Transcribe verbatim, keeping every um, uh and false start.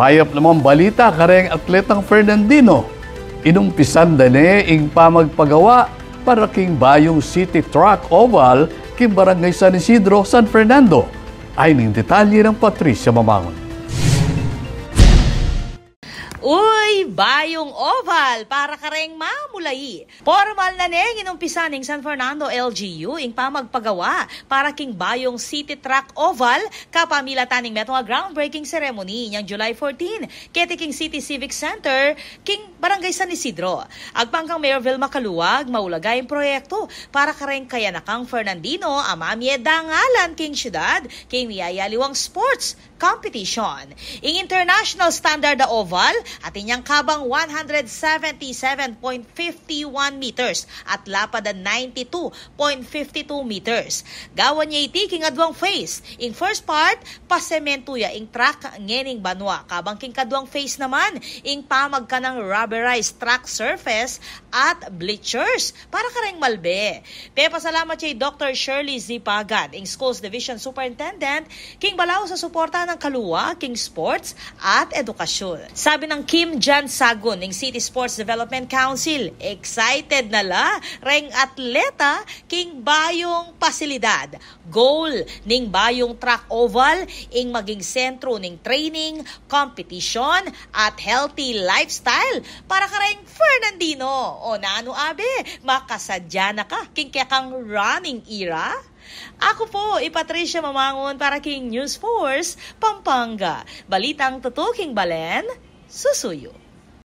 Mayap namang balita kareng atletang Fernandino. Inumpisan da ne ing pamagpagawa para king bayung City Track Oval king Barangay San Isidro, San Fernando. Ayni ing detalye nang Patricia Mamangun. Uy, bayung oval para kareng mamulayi. Pormal na neng inumpisa ning San Fernando L G U ing pamagpagawa para king bayung City Track Oval kapamilatan ning metung a groundbreaking ceremony inyang July fourteen keti king City Civic Center king Barangay San Isidro. Agpang kang Mayor Vilma Caluag, maulaga ing proyektu para kareng kayanakang Fernandino a mamie dangalan king syudad king miyayaliwang sports competition. Ing international standard a oval, atin yang kabang one hundred seventy-seven point fifty-one meters at lapad a ninety-two point fifty-two meters. Gawan ya iti king aduang phase. Ing first part, pasementu ya ing track ngening banua. Kabang king kaduang phase naman, ing pamagkanang rubberized track surface at bleachers para kareng malbe. Pepasalamat ya i Doktor Shirley Zipagan, ing Schools Division Superintendent, king balaus a suporta nang Caluag king sports at edukasyon. Sabi nang Kim Jan Sagun ning City Sports Development Council, excited na la reng atleta king bayung pasilidad. Goal ning bayung track oval ing maging sentru ning training, competition, at healthy lifestyle para kareng Fernandino. O nanu, abe, makasadya na ka king kekang running era? Aku po i Patricia Mamangun para king News Force Pampanga. Balitang tutuking balen, susuyu.